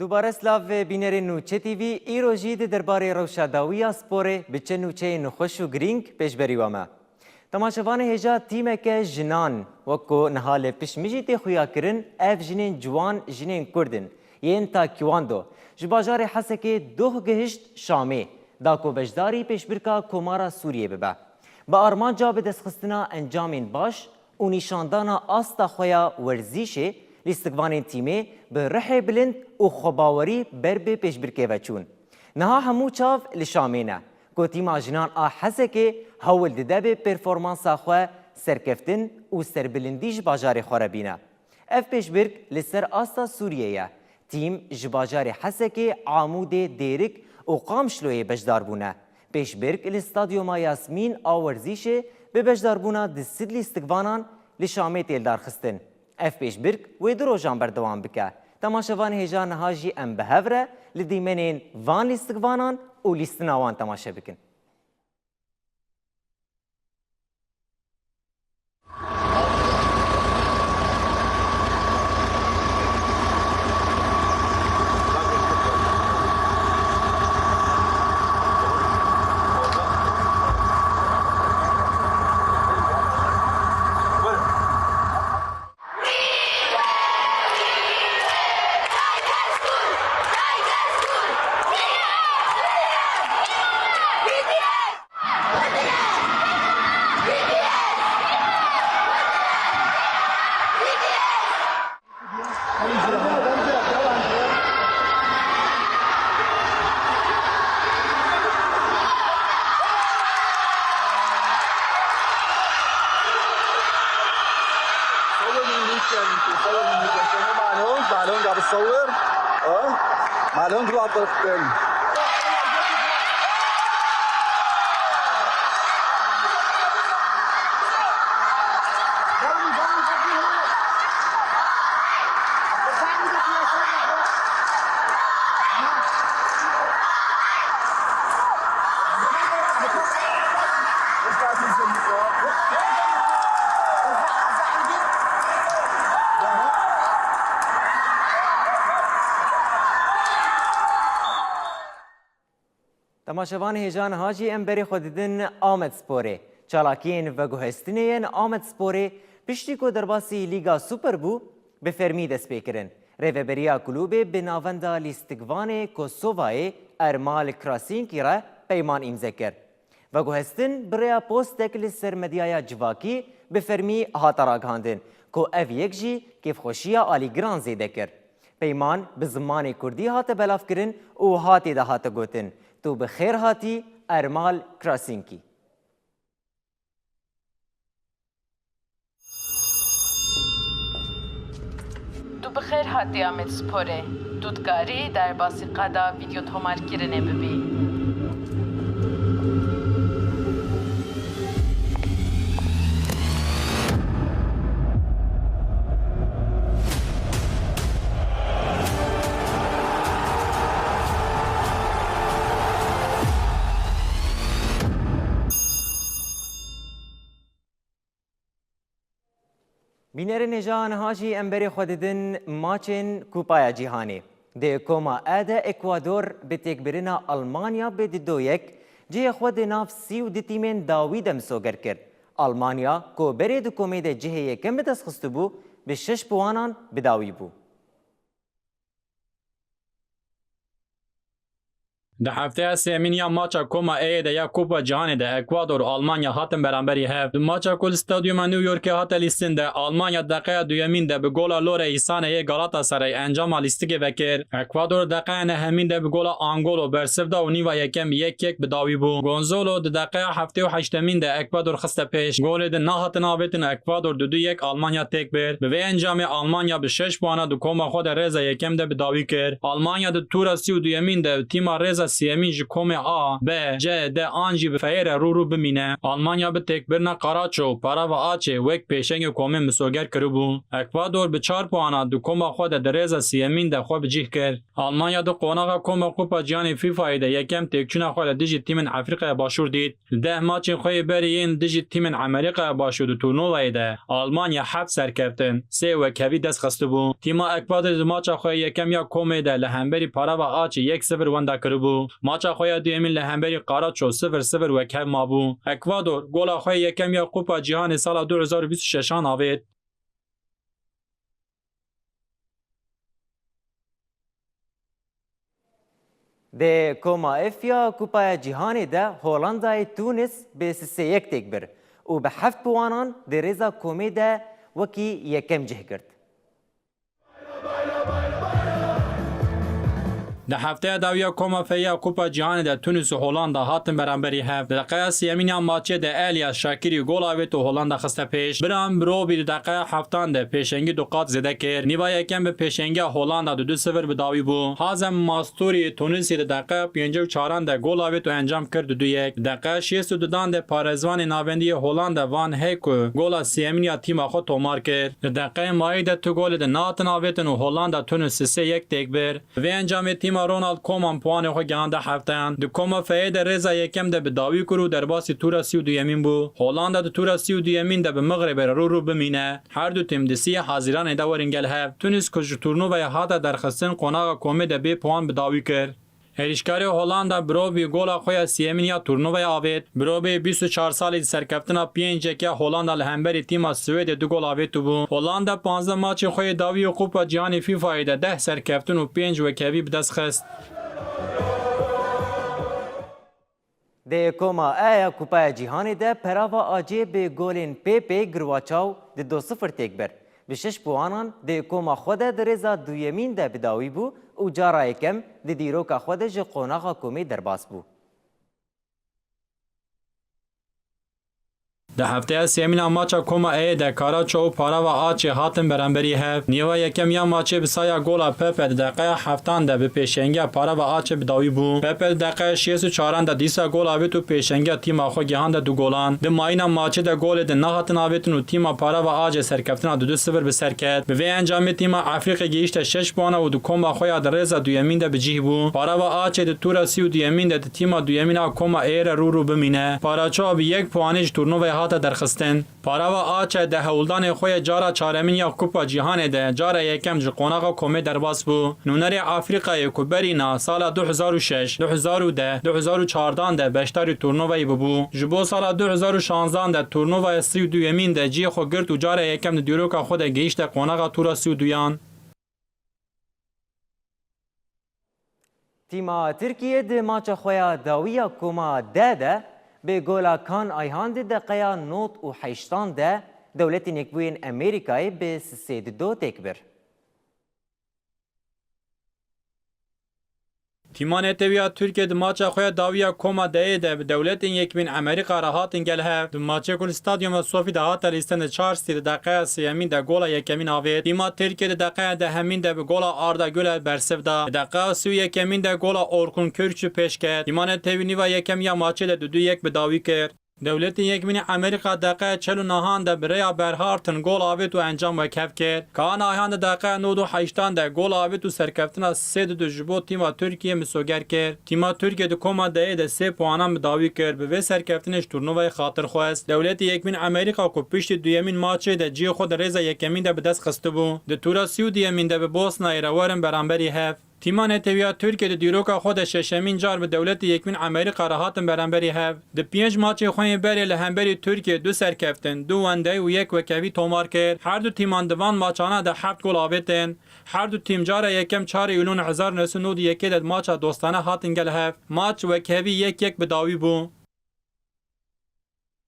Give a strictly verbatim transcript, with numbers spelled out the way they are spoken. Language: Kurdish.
Dubare silav vê bînerên Nûçe T V, îro jî di derbarê rewşa dawî ya sporê bi çend nûçeyên xweş û girîng pêşberî we me. Temaşevanê hêja tîmeke jinan, wek ku niha li pişt min jî tê xuyakirin, ev jinên ciwan jinên Kurd in, yên Taekwondo, ji bajarê Hesekê doh gihişt Şamê, da ku beşdarî pêşbirka Komara Sûriyê bibe. Bi armanca bidestxistina encamên baş û nîşandana asta xwe ya werzîşê, lîstikvanên tîmê bi ruhê bilind û xwebawerî ber bi pêşbirkê ve çûn. Niha hemû çav li Şamê ne, ku tîma jinan a Hesekê hewl dide bi performansa xwe serkeftin û serbilindî ji bajarê xwe re bîne. Ev pêşbirk li ser asta Sûriyê ye. Tîm ji bajarê Hesekê, Amûdê, Dêrik û Qamişloyê beşdar bûne. Pêşbirk li Stadyuma Yasmîn a werzîşê bi beşdarbûna du sed lîstikvanan li Şamê tê lidarxistin. Ev pêşbirk wê du rojan berdewam bike. Temaşevanê hêja niha jî em bi hev re li dîmenên van lîstikvanan û lîstina wan temaşe bikin. صور من هيك يعني، صور من هيك. انت مو معلوم، معلوم قاعد تصور؟ اه؟ معلوم تروح على الطرف الثاني. Temaşevanê hêja niha jî em berê xwe didin Amedsporê. Çalakiyên veguhestinê yên Amedsporê piştî ku derbasî Lîga Super bû, bi fermî dest pê kirin. Rêveberiya klûbê bi navenda lîstikvanê Kosovayê Ermal Krasînkî re peyman îmze kir. Veguhestin bi rêya postek li ser medyaya civakî bi fermî hate ragihandin, ku ev yek jî kêfxweşiya alîgiran zêde kir. Peyman bi zimanê kurdî hate belavkirin û hatê de hate gotin, Tu bi xêr hatî, Ermal Krasînkî. Tu bi xêr hatî Amedsporê. Tu dikarî derbasî qada vîdyotomarkirinê bibî. Bînerên hêja niha jî em berê xwe didin maçên Kupaya Cîhanê. Di koma E de Ekwador bi têkbirina Almanya bi di do yek cihê xwe di nav sî û du tîmên dawî de misoger kir. Almanya, ku berê di komê de cihê yekem bi dest xistibû, bi şeş puwanan bi dawî bû. Di hefteya sêyemîn ya maça koma Ê de ya Kupa Cîhanê de Ekwador û Almanya hatin beramberî hev. Di maça ku li Stadyuma New Yorkê hate lîstin de, Almanya deqeya duyemîn de bi gola Lore Îsane yê Galatasarayê encama lîstikê vekir. Ekwador deqeya nehemîn de bi gola Angolo bersiv da û nîva yekem yek yek bi dawî bû. Gonzalo di deqeya heftê û heştemîn de Ekwador xiste pêş. Golê di nehatin avêtin û Ekwador di du yek Almanya têk bir. Bi vê encamê Almanya bi şeş puana di koma xwe de rêza yekem de bi dawî kir. Almanya di tura sî û duyemîn de tîma rêza siyemîn ji komê A, B, C, D an jî bi feyê re rû rû bimîne. Almanya bi têkbirina Qaraço û Parava Açê wek pêşengê komê misoger kiribû. Ekvador bi çar puana di koma xwe de di rêza siyemîn de xwe bi cih kir. Almanya di qonaxa koma Kupa Cîhanê FIFAyê de yekem têkçûna xwe li dijî tîmên Efrîkaya Başûr dît. Li deh maçên xwe yê berê yên dijî tîmên Emerîkaya Başûr di turnuvayê de Almanya heft serkeftin, sê wekhevî dest xistibû. Tîma Ekvadorê di maça xwe yê yekem ya komê de li hemberî Parava Açê yek sifir wenda kiribû. Maça xwe ya duyemîn li hemberî Qaraço sifir sifir wekhev mabû. Ekvador gola xwe yê yekem ya Kupa Cîhanê sala du hezar û bîst û şeşan avêt. Di koma F ya Kupaya Cîhanê de Holandayê Tunis bi sisê yek têk bir û bi heft puanan di rêza komê de wekî yekem cih girt. Di hefteya dawî ya koma F ya Kupa Cîhanê de Tunis û Holanda hatin beramberî hev. Di deqeya siyemîn ya maçê de Elya Şakirî gol avêt û Holanda xiste pêş. Bram Brobbî di deqeya heftan de pêşengî du qat zêde kir. Nîva yekem bi pêşengiya Holanda du du sifir bi dawî bû. Hazem Masturî Tunisî di deqeya pêncî û çaran de gol avêt û encam kir du du yek. Di deqeya şêst û dudan de parêzvanê navendî yê Holanda Van Heyku gola siyemîn ya tîma xwe tomar kir. Di deqeyên mayî de tu golê di nehatin avêtin û Holanda Tunis sisê yek têk bir. Bi vê encamê tîma Ronald Koeman puanê xwe gihande hefteyan. Di koma F'ê de rêza yekem de bi dawî kir û derbasî tûra sî û duyemîn bû. Holanda di tûra sî û duyemîn de bi Mixrêbê re rû rû bimîne. Her du tîm di sîyê Hezîranê de werin gel hev. Tunis ku ji turnuvayê hate derxistin qonaxa komê de bê puan bi dawî kir. Êrîşkarê Holanda Brobbî gola xwe ya siyemîn ya turnuvayê avêt. Brobbî bîst û çar salî di serkeftina pênc yek ya Holanda li hemberî tîma Swêdê du gol avêtibû. Holanda panzdeh maçên xwe yê dawî yê Kupa Cîhanê FIFAyê de deh serkeftin û pênc wekhevî bi dest xist. Di koma E ya Kupaya Cîhanê de Perava Acê bi golên pê pê girwa çaw di du sifir têk bir. Bi şeş puanan di koma xwe de di rêza duyemîn de bi dawî bû û cara yekem di dîroka xwe de ji qonaxa komê derbas bû. Di hefteya sêyemîn a maça koma E'yê de Karaço û Parava Açê hatin beramberî hev. Nîva yekem ya maçê bi saya gola Pepe di deqeya heftan de bi pêşengiya Parava Açê bi dawî bû. Pepe di deqeya şêst û çaran de dîsa gol avêt û pêşengiya tîma xwe gihande du golan. Di mayîna maçê de golê di nehatin avêtin û tîma Parava Acê serkeftina du du sifir bi ser ket. Bi vê encamê tîma Efrîqê gihîşte şeş puana û di koma xwe ya di rêza duyemîn de bi cih bû. Parava Acê di tûra sî û duyemîn de di tîma duyemîn a koma Ê re rû rû bimîne. Paraço bi yek puanê ji turnuvayê hate derxistin. Parava Acê di hewldanê xwe yê cara çaremîn ya Kupa Cîhanê de cara yekem ji qonaxa komê derbas bû. Nûnerê Efrîqayê ku berî na sala du hezar û şeş, du hezar û deh, du hezar û çardan de beşdarî turnuvayê bûbû. Ji bo sala du hezar û şanzdan de turnuvaya sî û duyemîn de cihê xwe girt û cara yekem di dîroka xwe de gihîşte qonaxa tûra sî û duyan. Tîma Tirkiyê di maça xwe ya dawî ya koma D de bi gola Kaan Ayhan di deqeya nod û heştan de Dewletên Yekbûyên Amerîkayê bi sisê di do têk bir. Tîma netewî ya Tirkiyê di maça xwe ya dawî ya koma D'yê de bi Dewletên Yekbîn Amerîka re hatin gel hev. Di maçê ku li Stadyuma Sofî de hate lîstin di çar sî di deqeya sêyemîn de gola yekemîn avêt. Tîma Tirkiyê di deqeya dehemîn de bi gola Arda Güler bersiv da. Di deqeya sî û yekemîn de gola Orkun Kökçü pêş ket. Tîma netewî nîva yekem ya maçê de du du yek bi dawî kir. Dewletên Yekbînî Amerîka deqeya çel û nehan de bi rêya berhartin gol avêt û encam wekhev kir. Kaan Ayhan di deqeya nod û heştan de gol avêt û serkeftina sê du ji bo tîma Tirkiyê misoger kir. Tîma Tirkiyê di koma D'yê de sê puanan bi dawî kir, bi vê serkeftinê ji turnuvayê xatir xwest. Dewletê Yekbîn Amerîka ku piştî duyemîn maçê de cihê xwe di rêza yekemîn de bi dest xistibû, di tûra sî û duyemîn de bi Bosnayê re werin beramberî hev. Tîma netewî ya Tirkiyê di dîroka xwe de şeşemîn car bi Dewletê Yekbîn Amerîka re hatin beramberî hev. Di pênc maçê xwe yên berê li hemberî Tirkiyê du serkeftin, du wendey û yek wekevî tomar kir. Her du tîman di van maçana de heft gol avêtin. Her du tîm cara yekem çarê Îlûnê hezar neh sed û nod û yekê de di maça dostane hatin gel hev. Maç wekevî yek yek bi dawî bû.